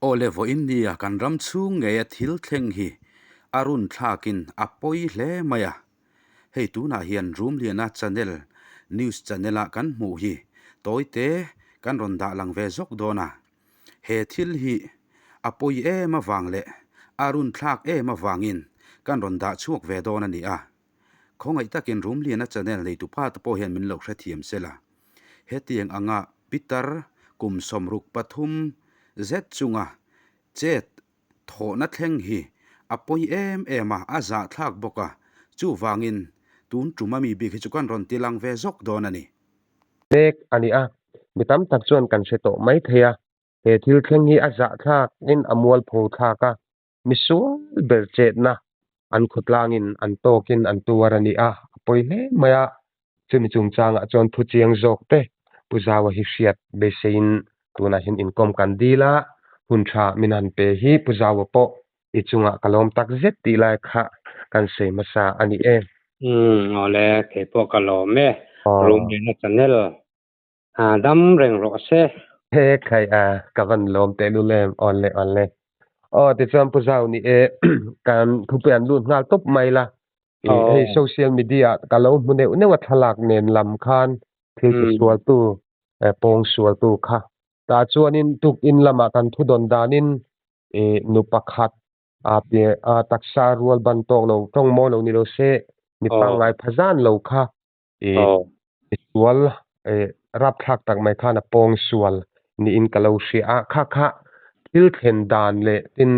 Aw le vawiin nia kan ram chhung ngeia thil thleng hi a run thlakin a pawi hle mai a. Hei tunah hian Rumliana channel news channel a kan hmuh hi tawite kan rawn dah lang ve zawk dawn a. He thil hi a pawi em avang leh a run thlak em avangin kan rawn dah chhuak ve dawn a ni a. Khawngaih takin Rumliana channel neitupa te pawh hian min lo hrethiam sela. Hetiang anga Peter kum 63 zet chunga chet thawhna thleng hi a pawi em em a, a zahthlak bawk a, chuvangin tun tum a mi bik hi chu kan rawn ti lang ve zawk dawn a ni. Mek a ni a, mi tam tak chuan kan hre tawh mai thei a, he thil thleng hi a zahthlakin a mualpho thlak a, misual ber chetna an khawtlangin an tawkin an tuar a ni a, a pawi hle mai a, chumi chungchangah chuan thu chiang zawk te Pu Zaua hi hriat beiseiin tunah hian inkawm kan dil a, hun tha min han pe hi Pu Zaua pawh i chungah ka lawm tak zet tih lai kha kan sawi hmasa a ni e. Umm awle keipawh ka lawm e, Rumliana channel dam reng rawh se. He khai a ka van lawm teh lul em awle awle aw tichuan Pu Zau ni e kan thupui an lut nghal tawp mai la hei social media ka lo hmu neuh neuh a thlalak nen lam khan thil ti sual tu pawng sual tu kha tah chuanin tuk in lamah kan thu dawn danin nu pakhat a taksa rual ban tawk lo tawng mawi lo ni lo se mi pangngai pha zan lo kha Misual rapthlak tak mai khan a pawng sual niin ka lo hria a, kha kha thil thlen dan leh tin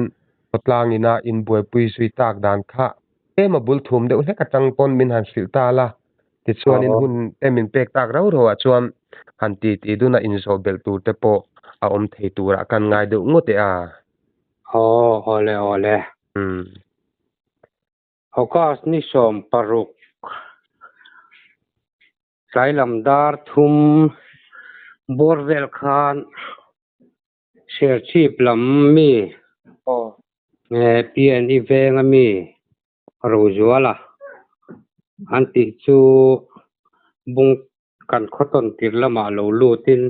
khawtlang ina inbuaipui zui tak dan kha tlem a bul thum deuh hlek atang pawn min han hrilh ta la, tichuanin hun te min pek tak rau rauah chuan han ti ti duna inzawh belh tur te pawh a awm thei turah kan ngai deuh ngawt e a. Aw, awle awle. August ni 16 tlailam dar thum bawr vel khan Serchhip lam mi PNE venga mi Rozuala an tih chu bung kan khaw tawn tir lamah lo lutin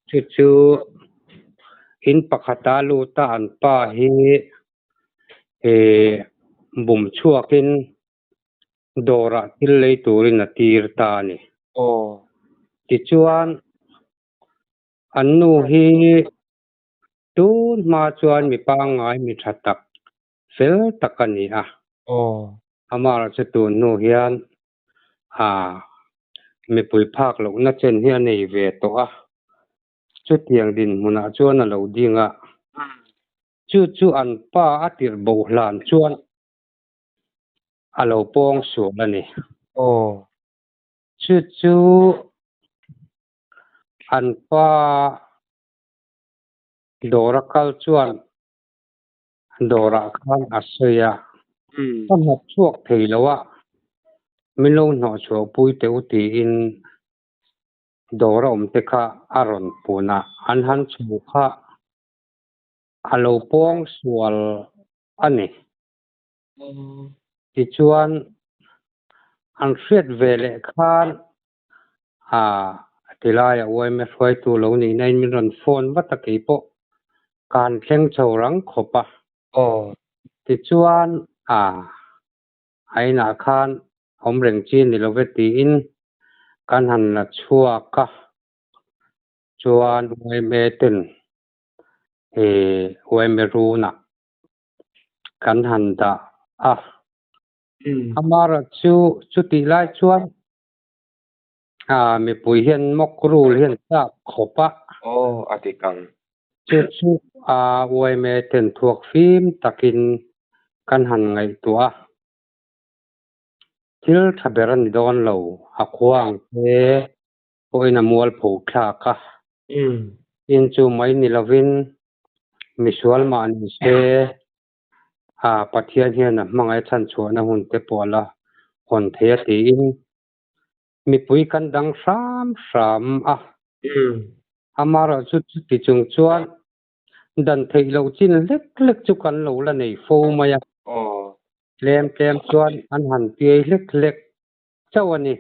chu chu in pakhata luta an pa hi Ih bum chhuakin dawrah thil lei turin a tir ta a ni. Tichuan an nu hi tun hma chuan mi pangngai mi tha tak fel tak a ni a. Amaherawhchu tun hnu hian mipui phak lohna chen hi a nei ve tawh a. Chutiang dinhmunah chuan a lo ding a. Chu chu an pa a tirh boh hlan chuan a lo pawng sual a ni. Chu chu an pa dawra kal chuan dawrah khan a sawi a, Ka hnawk chhuak thei lo a, min lo hnawh chhuah pui teh u tiin dawr a awm te kha a rawn pun a, an han chho kha a lo pawng sual a ni. Tichuan an hriat ve leh khan tilaiah yma hruaitu lo nihna in min rawn phone vat a keipawh ka han thleng chho rang khawp a. Tichuan a inah khan awm reng chi ni lo ve tiin kan han la chhuak a, chuan yma ten yma runah kan han dah a. Amaherawhchu chutih lai chuan mipui hian mock rule hian chak khawp a. Aw a dik ang. Chu chu yma ten thuak fim takin kan han ngaihtuah a. Thil tha ber a ni dawn lo, a khua ang te pawhin a mualpho thlak a. Tin chu mai ni lovin misual mah ni se a Pathian hian a hmangaih chhan chhuahna hun te pawh a la hawn thei a tiin mipui kan dang hram hram a. Amaherawhchu chuti chung chuan Dan theih loh chin hlek hlek chu kan lo la nei fo mai a. Tlem tlem chuan an han piai hlek hlek chauh a ni.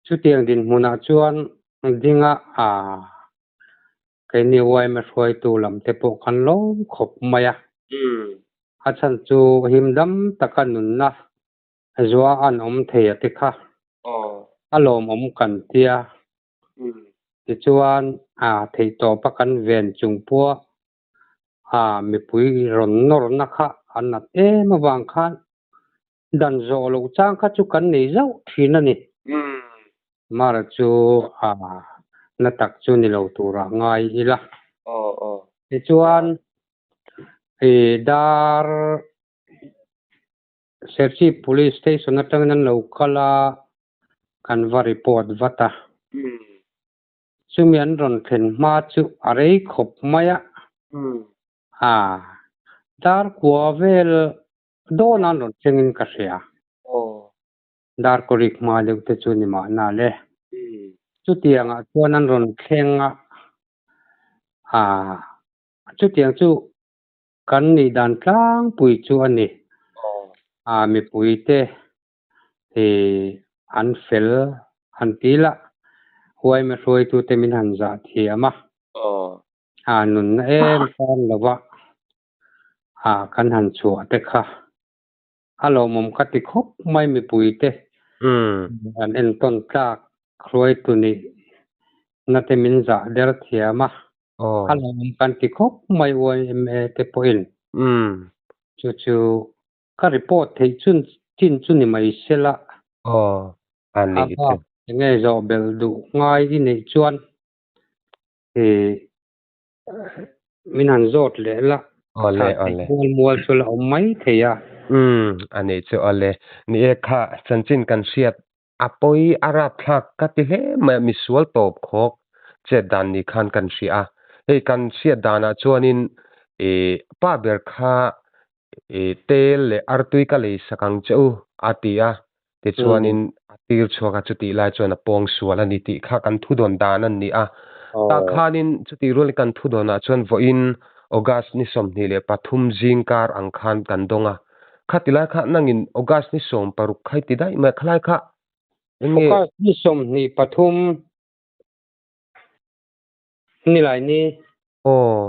Chutiang dinhmunah chuan dinga Keini yma hruaitu lam te pawh kan lawm khawp mai a. A chhan chu himdam taka nunna zua an awm thei a ti kha. A lawmawm kan tia. Tichuan theihtawpa kan ven chung pawh mipui rawn nawrna kha an nat em avang khan dan zawh loh chang kha chu kan nei zauh thin a ni. Mara chu na tak chu ni lo turah ngai ila. Tichuan dar Serchhip Police Station atangin an lo kal a, kan va report vat a. Chumi an rawn thlen hma chu a rei khawp mai a. Dar kua vel dawn an rawn thlengin ka hria. Dar kawrik hma deuh te chu ni mahna le. Chutiangah chuan an rawn thleng a. Chutiang chu kan nih dan tlangpui chu a ni. Mipuite hi an fel han ti la, huaima hruaitute min han zah thiam a. Nunna em tan lova kan han chhuah te kha a lawmawm ka ti khawp mai mipuite an entawn tlak hruaitu nih na te min zah der thiam a. A lawmawm kan ti khawp mai yma te pawhin. Chu chu ka report theih chun chin chu ni mai sela. Aw, a nih A bak enge zawh belh duh ngai i neih chuan ih min han zawt leh la. Awle, awle. Mual mual chu la awm mai thei a. Umm, a nih chu awle. Ni e kha chanchin kan hriat a pawi a rapthlak ka ti hle mai a, misual tawp khawk chet dan ni khan kan hria a. Hei kan hriat danah chuanin ih pa ber kha I tel leh artui ka lei sak ang che u, a ti a. Tichuanin a tir chhuak a, chutih lai chuan a pawng sual a ni tih kha kan thudawn dan a ni a. Tah khanin chutih rualin kan thudawnah chuan vawiin August ni 23 zing kar ang khan kan dawng a. Khati lai kha nangin August ni 16 kha i ti daih mai a, khalai kha eng nge? August ni 23 ni lai ni. Aw.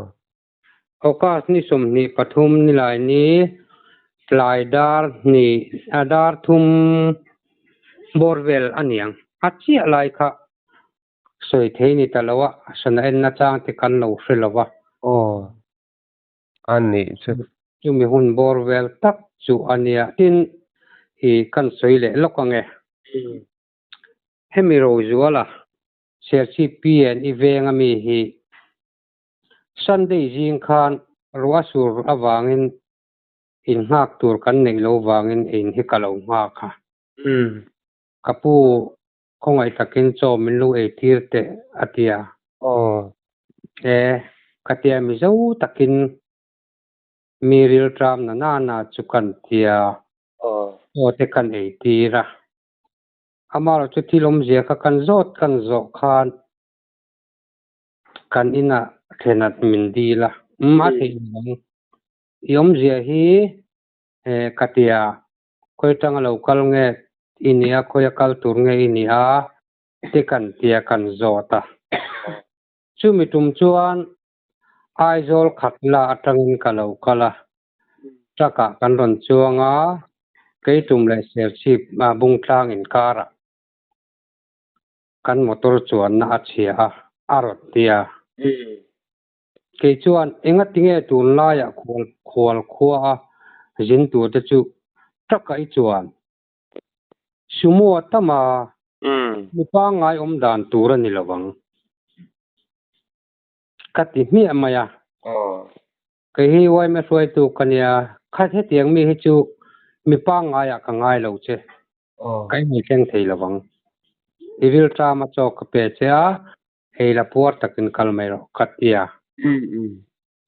August ni 23 ni lai ni tlai dar hnih a dar thum bawr vel a niang. A chiah lai kha sawi thei ni ta lo a, sana enna chang te kan lo hre lo va. Aw, a nih chu. Chumi hun bawr vel tak chu a nia. Tin, i kan sawi leh lawk ang e. Hemi Rozuala, Serchhip PN i veng ami hi Sunday zing khan ruah sur avangin in nghak tur kan neih lo vangin ein hi ka lo nghak a. Ka pu khawngaih takin chaw min lo ei tir teh a ti a. E, ka tia Mizo takin mi rilṭam na nana chu kan tia chaw te kan ei tir a. Amaherawhchu chu thil awmzia kha kan zawt kan zawh khan Kan inah thenat min dil a, umm a theih lo ang. I awmzia hi ka tia, khawi atanga lo kal nge i nih a, khawi a kal tur nge i nih a ti kan tia kan zawt a. Chumi tum chuan Aizawl Khatla atangin ka lo kal a, truck ah kan rawn chuang a, Keitum leh Serchhip Bungtlang inkarah. Kan motor chuanna a chhia a, a rawt tia. Kei chuan engatinge tunlaiah khual khual khua a zin tur te chu truck ah i chuan Sumo a tam a, mi pangngai awm dan tur a ni lo ang ka ti hmiah mai a. Kei hi yma hruaitu ka nia, kha hetiang mi hi chu mi pangngaiah ka ngai lo che. Ka inei thleng thei lo vang. I rilṭama chaw ka pe che a, ei la puar takin kal mai rawh ka ti a.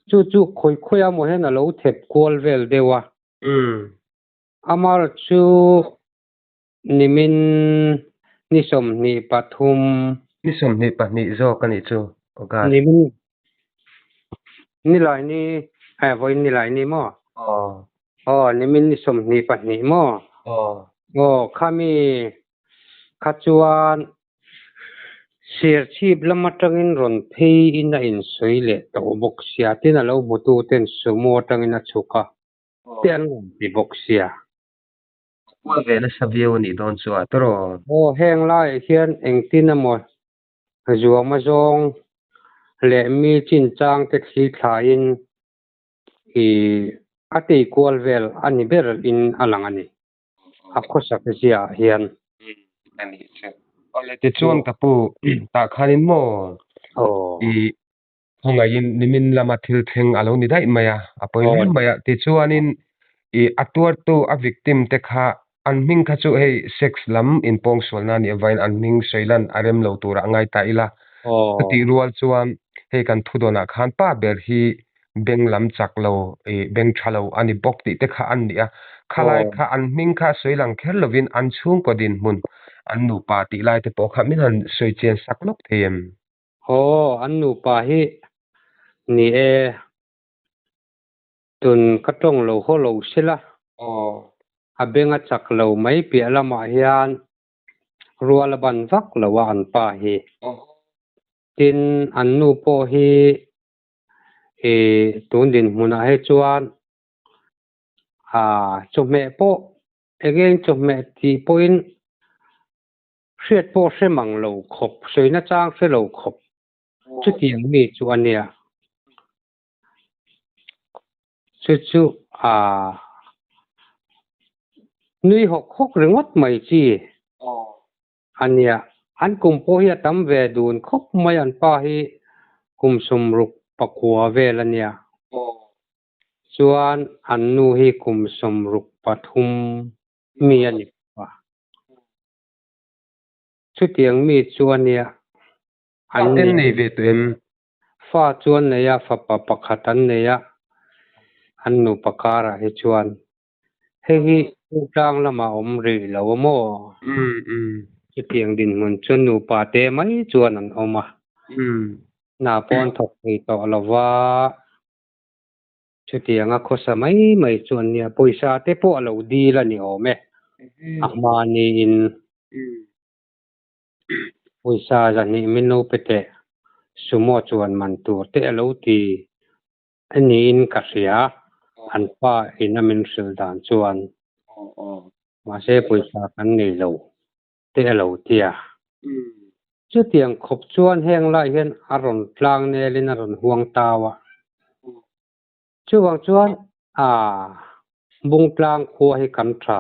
Chu chu khawi khawi a maw hian a lo thep kual vel deuh a. Amar chu nimin ni 23. Ni 22 zawk a nih chu, August. Nimin nilai ni, vawiin nilai ni maw? Aw. Aw, nimin ni 22 maw? Aw. Aw, khami kha chuan Serchhip lam atangin rawn phei in a insawi leh tawh bawk sia, tin a lo hmutu ten sumo atangin a chhuk a te an rawn ti bawk sia. Kual ve nasa viau a nih dawn chu a tawrh aw. Aw, heng laiah hian engtin emaw zuama zawng leh mi chinchang te thli thlaiin i a tei kual vel a ni ber in a lang a ni. A khawsak ziaah hian. A nih chu. Awle tichuan ka pu tah khanin maw i khawngaihin nimin lama thil thleng a lo ni daih mai a, a pawi hle mai a. Tichuanin i a tuartu a victim te kha an hming kha chu hei sex lam inpawngsualna a nih avangin an hming sawi lan a rem lo turah a ngai ta ila. Chutih rual chuan hei kan thudawnah khan pa ber hi beng lam chak lo ih beng tha lo a ni bawk tih te kha an ni a. Khalai kha an hming kha sawi lang kher lovin an chhungkaw dinhmun an nupa tih lai te pawh kha min han sawi chian sak lawk thei em? Aw, an nupa hi ni e. Tun ka tawng lo haw lo sela. A beng a chak lo mai piah lamah hian rual a ban vak lo a an pa hi. Tin, an nu pawh hi ih tun dinhmunah hi chuan ah chawhmeh pawh eng eng chawhmeh tih pawhin hriat pawh hre mang lo khawp, sawina chang hre lo khawp chutiang mi chu a nia. Chu chu ah nui hawk hawk ringawt mai chi a nia. An kum pawh hi a tam ve dun khawp mai, an pa hi kum sawmruk pakua vel a nia. Chuan an nu hi kum 63 mi a ni bawk a. Chutiang mi chu a nia. An nei ve tawh em? Fa chu an nei a, fapa pakhat an nei a, an nupa karah hi chuan hei hi Tlang lamah a awm rih lo a maw? Chutiang dinhmun chuan nupa te mai chuan an awm a, hna pawh an thawk thei tawh lo va, chutianga khawsa mai mai chu an nia, pawisa te pawh a lo dil a ni awm e, a hma niin. Pawisa zahnih min lo pe teh, sumo chuan man tur te a lo ti a niin ka hria, an pa in a min hrilh dan chuan. Mahse pawisa kan nei lo te a lo ti a. Chutiang khawp chuan heng lai hian a rawn tlang nelin a rawn huang tau a. Chuvang chuan aa Bungtlang khua hi kan tha.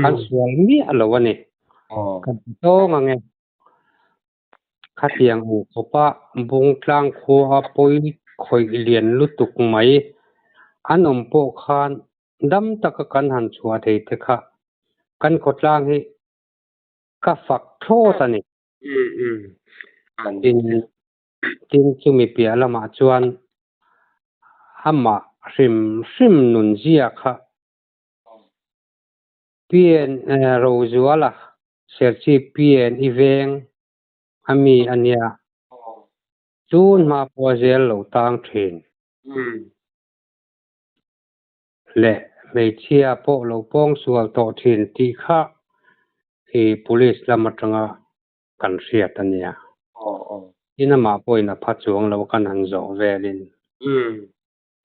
Kan sual miah lo a ni. Ka ti tawng ang e. Khatiang ang khawpa Bungtlang khua pawi khawih lian lutuk mai an awm pawh khan dam taka kan han chhuah thei te kha kan khawtlang hi ka fak thlawt a ni. Tin, tin chumi piah lamah chuan amah hrim hrim nunzia kha PN Rozuala Serchhip PN i veng a mi a nia. Tun hma pawh a zel lo tang thin. Leh hmeichhia pawh lo pawng sual tawh thin tih kha i police lam atanga kan hriat a nia. Tin amah pawhin a pha chuang lo kan han zawh velin.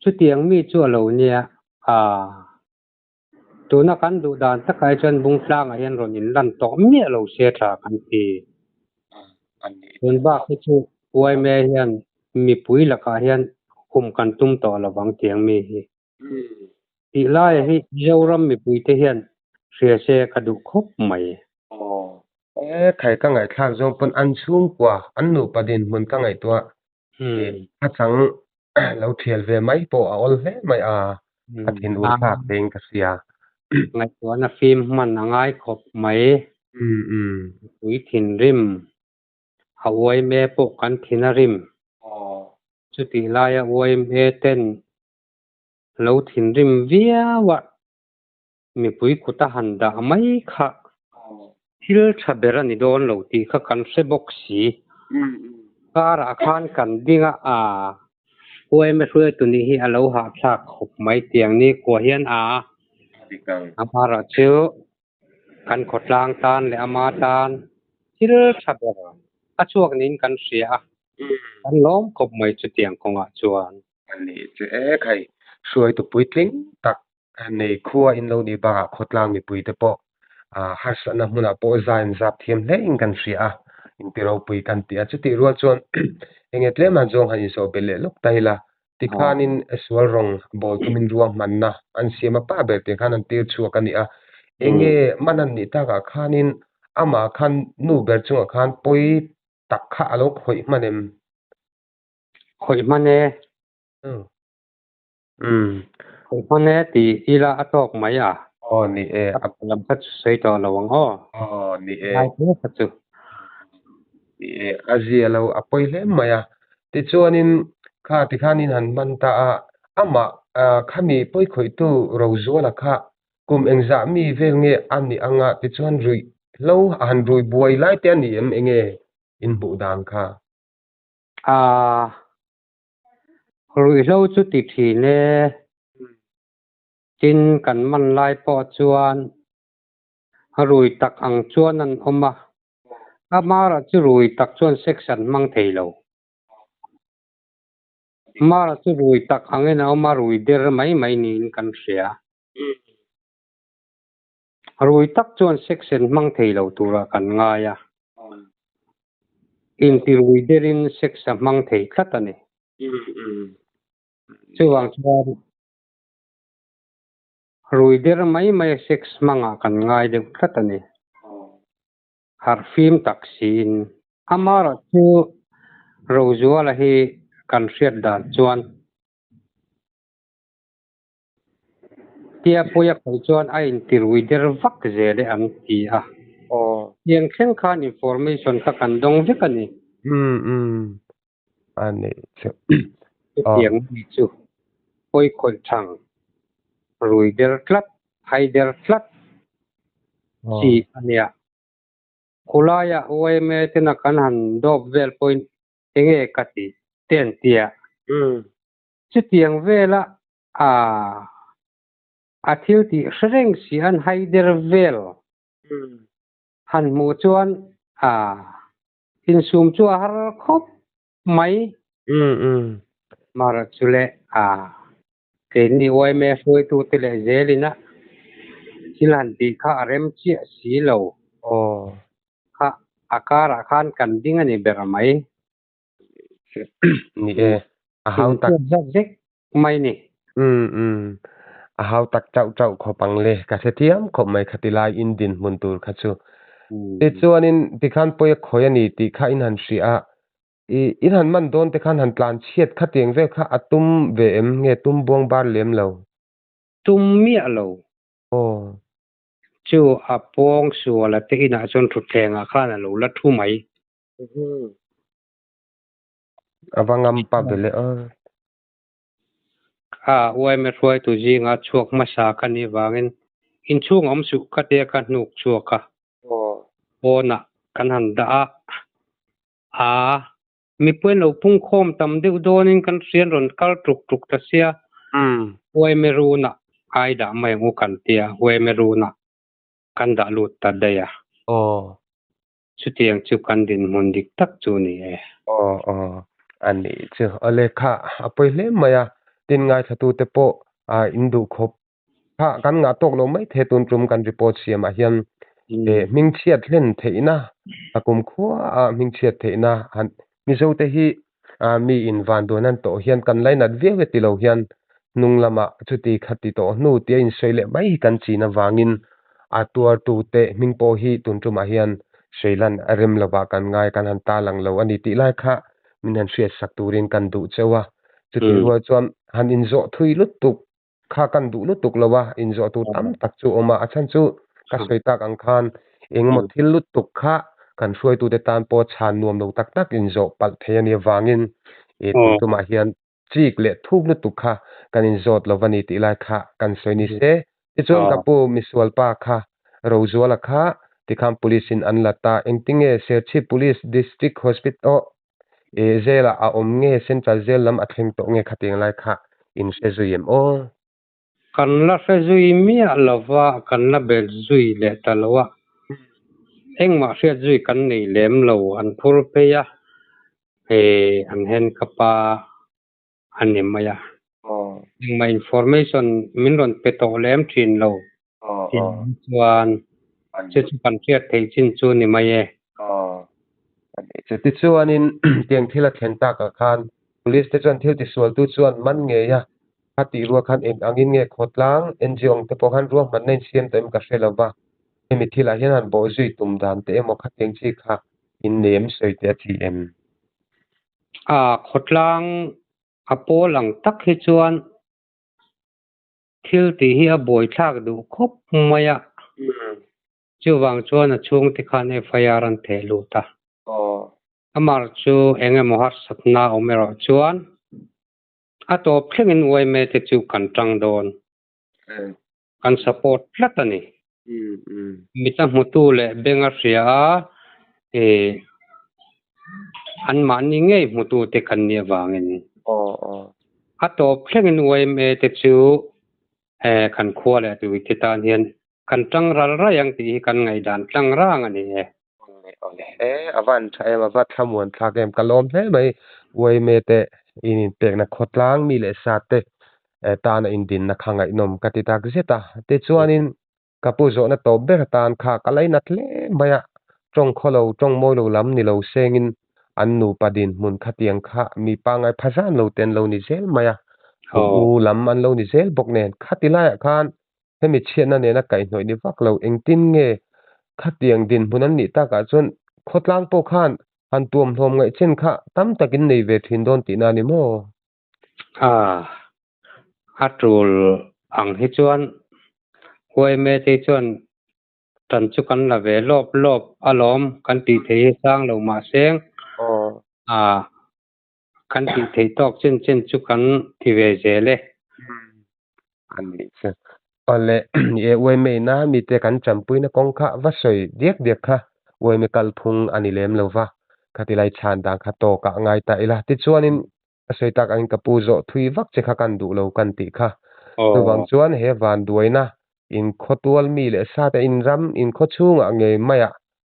Chutiang mi chu a lo nia a. Tuna kan duh dan takah hi chuan Bungtlangah hian rawn inlan tawh miah lo se tha kan ti. Tun bak hi chu YMA hian mipui lakah hian hum kan tum tawh lo vang tiang mi hi. Tih laia hi Mizoram mipuite hian hria se ka duh khawp mai. E khai ka ngaihthlak zawng pawn an chhungkua an nupa dinhmun ka ngaihtuah a chang lo thial ve mai pawh a awl hle mai a, a thin ur thlak tein ka hria. Ngaihtuahna fim hman a ngai khawp mai. Mipui thinrim a YMA pawh kan thin a rim. Chutih laia YMA ten lo thinrim viau a mipui kut a han dah mai kha thil tha ber a ni dawn lo tih kha kan hre bawk si. Karah khan kan ding a, aa YMA hruaitu nih hi a lo hahthlak khawp mai tiang ni khua hian a amaherawh chu kan khawtlang tan leh ama tan thil tha ber. A chhuak niin kan hria a, kan lawm khawp mai chutiang kawngah chuan. A ni chu e khai, hruaitu puitling tak nei khua in lo nih bakah khawtlang mipuite pawh harsatna hmunah pawh zai an zap thiam hle in kan hria a, inti ropui kan ti a. Chutih rual chuan enge tlem han zawng han inzawh belh leh lawk ta ila, tikhanin sual rawng bawl tumin ruahmanna an siam a, pa ber te khan an tir chhuak a ni a. Enge man an nih takah khanin amah khan nu ber chungah khan pawi tak kha a lo khawih hman em? Khawih hman e. Khawih hman e tih ila a tawk mai a. Aw ni e. A lam kha chu sawi tawh lo ang aw. Aw ni e. Lai hle kha chu. Ni e, a zia lo a pawi hle mai a. Tichuanin kha tikhanin han hman ta a, amah khami pawi khawihtu Rozuala kha kum engzah mi vel nge a nih anga tichuan ruih hlo a han rui buai lai te a ni em enge inhmuh dan kha? A, ruihhlo chu ti thin e. Tin, kan man lai pawh chuan rui tak ang chuan an awm a. Amara chu rui tak chuan sex an hmang thei lo. Amara chu rui tak angin a awm a, rui der mai mai niin kan hria. Rui tak chuan sex an hmang thei lo turah kan ngai a. Intirui derin sex a hmang thei tlat a ni. Chuvang chuan rui der mai mai a sex hmangah kan ngai deuh tlat a ni. Harh fim tak siin. Amaherawhchu Rozuala hi kan hriat dan chuan Tia puia kal chuan a intirui der vak zel e an ti a. Tiang thleng khan information kha kan dawng vek a ni. Umm umm a nih chu. Chutiang mi chu pawi khawih thang, rui der tlat, hai der tlat chi a nia. Khulaiah yma tena kan han dawp vel pawhin enge ka tih te an ti a. Chutiang vela a a thil tih hre reng si an hai der vel han hmuh chuan a insum chu a har khawp mai. Mara chu leh a keini yma hruaitute leh zelin a thil han tih kha a rem chiah si lo. Kha a karah khan kan ding a ni ber mai. Ni e, a hau tak. Zat zek mai ni. Umm umm, a hau tak chauh chauh khawp ang le, ka hre thiam khawp mai khati lai in dinhmun tur kha chu. Tichuanin tikhan pawi a khawi a ni tih kha in han hria a, i in han man dawn te khan han tlan chhiat kha tiang vel kha a tum ve em nge tum buang bar lem lo? Tum miah lo. Aw. Chu a pawng sual a te inah chuan thutthlengah khan a lo la thu mai. A va ngam pa ve le aw. A yma hruaitu zinga chhuak hmasa ka nih vangin inchhung awm suh ka tia ka hnuk chhuak a. Pawnah kan han dah a, a mipui an lo pungkhawm tam deuh dawnin kan hrian rawn kal tuk tuk ta sia. Yma runah ai dah mai ang u kan tia, yma runah kan dah lut ta daih a. Chutiang chu kan dinhmun dik tak chu ni e. Aw aw a nih chu. A lehkha a pawi hle mai a, tin ngaithlatute pawh a in duh khawp. Kha kan ngah tawk lo mai thei tun tum kan report siamah hian eh hmingchhiat hlen theihna a kumkhua a hmingchhiat theihna han Mizote hi a mi in van duan an tawh hian kan lainat viau e ti lo hian hnung lamah chuti kha ti tawh hnu tia insawi leh mai hi kan chin avangin a tuartute hming pawh hi tun tumah hian sawilan a rem lovah kan ngai kan han ta lang lo a ni tih lai kha min han hriatsak turin kan duh cheu a. Chutih rual chuan han inzawh thui lutuk kha kan duh lutuk lo a, inzawh tur tam tak chu a awm a, a chhan chu ka sawi tak ang khan engemaw thil lutuk kha kan hruaitute tan pawh chhan nuam lo tak tak inzawh palh thei a nih avangin ih tun tumah hian chik leh thuk lutuk kha kan inzawt lo va ni tih lai kha kan sawi ni se. Tichuan ka pu misual pa kha Rozuala kha tikhan police in an la ta, engtinge Serchhip Police District Hospital Eh jail ah a awm nge Central Jail lam a thleng tawh nge khatiang lai kha in hre zui em aw? Kan la hre zui miah lo va, kan la bel zui leh ta lo a. Engmah hriat zui kan nei lem lo, an phur phei a, eh an handcuff a a ni mai a. Engmah information min rawn pe tawh lem thin lo tih chuan chu chu kan hriat theih chin chu ni mai e. Chutichuanin tiang thil a thlen takah khan Police te chuan thil tisualtu chuan man ngei a, kha tih rual khan eng angin nge khawtlang NGO ang te pawh khan ruahmanna insiam tawh em ka hre lo va, hemi thilah hian han bawh zui tum dan te emaw khatiang chi kha in nei em sawi teh a chi em? A khawtlang a pawl ang tak hi chuan thil tih hi a buaithlak duh khawp mai a, chuvang chuan a chhungte khan FIR an theh lut a. Amar chu eng emaw harsatna awm erawh chuan a tawp thlengin yma te chu kan tang dawn. Kan support tlat a ni. Mita hmutu leh benga hria a ih anmahni ngei hmutu te kan nih avangin a tawp thlengin yma te chu kan khua leh tuite tan hian Kan tang ral raih ang tih hi kan ngaihdan tlang rang a ni e. Awle awle e, a van tha em, a va thlamuan thlak em, ka lawm hle mai Uaime te in inpekna khawtlang mi leh sa te tana indinna kha ngaihnawm ka ti tak zet a, tichuanin ka pu zawhna tawp ber atan kha ka lainat hle mai a, tawng khawlo tawng mawi lo lam ni lo sengin an nupa dinhmun khatiang kha mi pangngai pha zan lo te an lo ni zel mai a, kum u lam an lo ni zel bawk nen khati laiah khan Hemi chhiatna nena kaihhnawih ni vak lo engtin nge khatiang dinhmun an nih takah chuan khawtlang pawh khan han tuamhlawm ngaih chen kha tam takin nei ve thin dawn tihna a ni maw? A, a tul ang hi chuan yma te chuan tan chu kan la ve lawp lawp alawm kan tih thei hi sang lo mahse a kan tih theih tawk chen chen chu kan ti ve zel e. A nih chu. Awle, ni e, uaime ina mite kan champuina kawng kha va sawi diak diak kha uaime kalphung a ni lem lo va, khati lai chhan dan kha tawkah ngai ta ila. Tichuanin ka sawi tak angin ka pu zawh thui vak che kha kan duh lo kan tih kha. Chuvang chuan he vanduaina inkhawtual mi leh sate inram inkhawchhungah ngei maiah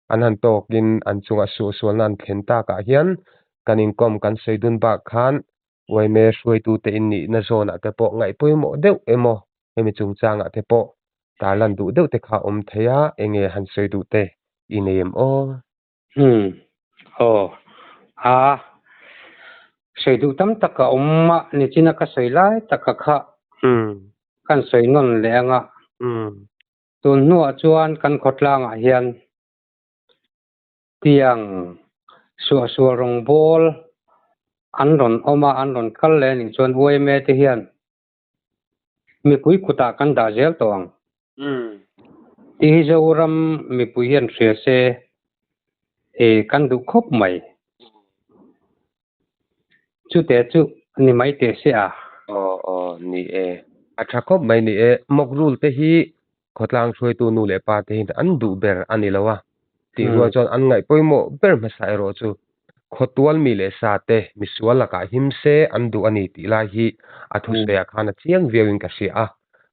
An han tawkin an chungah suahsualna an thlen takah hian kan inkawm kan sawi dun bak khan yma hruaitute in nihna zawnah te pawh ngaih pawimawh deuh emaw hemi chungchangah te pawh tarlan duh deuh te kha awm thei a, enge han sawi duh te i nei em aw? Umm aw a sawi duh tam tak a awm a, nichina ka sawi lai taka kha kan sawi nawn leh anga. Tun hnuah chuan kan khawtlangah hian tiang suahsual rawngbawl an rawn awm a, an rawn kal leh anih chuan yma te hian mipui kutah kan dah zel tawh ang. Tih hi Zoram mipui hian hria se ih kan duh khawp mai. Chute chu ni mai teh se a. Aw aw ni e. A tha khawp mai ni e. Mock rule te hi khawtlang hruaitu nu leh pa te hian an duh ber a ni lo a. Tih rual chuan an ngaih pawimawh ber hmasa erawh chu khawtual mi leh sa te misual lakah him se an duh a ni tih lai hi a thusawiah khan a chiang viau in ka hria a.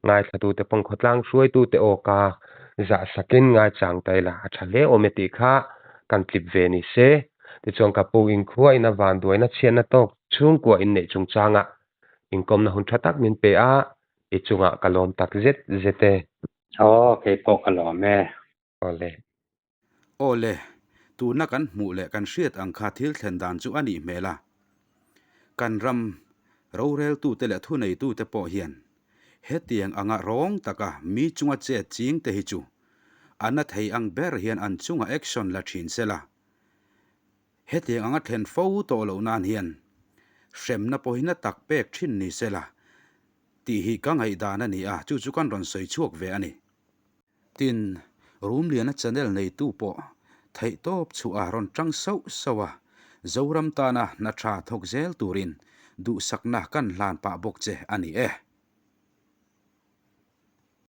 Ngaithlatute pawn khawtlang hruaitute aw ka zah sakin ngaichang ta ila a tha hle awm e tih kha kan tlip ve ni se. Tichuan ka pu inkhua ina vanduaina chhiatna tawk chhungkua inneih chungchanga inkawmna hun tha tak min pe a, i chungah ka lawm tak zet zet e. Aw, kei pawh ka lawm e. Awle. Awle, tuna kan hmuh leh kan hriat ang kha thil thlen dan chu a nih hmel a. Kan ram roreltute leh thuneitute pawh hian hetiang anga rawng taka mi chunga chet ching te hi chu a na thei ang ber hian an chunga action la thin se la. Hetiang anga thlen fo tawh loh nan hian hremna pawhina tak pek thin ni se la tih hi ka ngaihdan a ni a, chu chu kan rawn sawi chhuak ve a ni. Tin, Rumliana channel neitu pawh theihtawp chhuah a rawn tang sauh sauh a, Zoram tana hna tha thawk zel turin duhsakna kan hlan pah bawk che a ni e.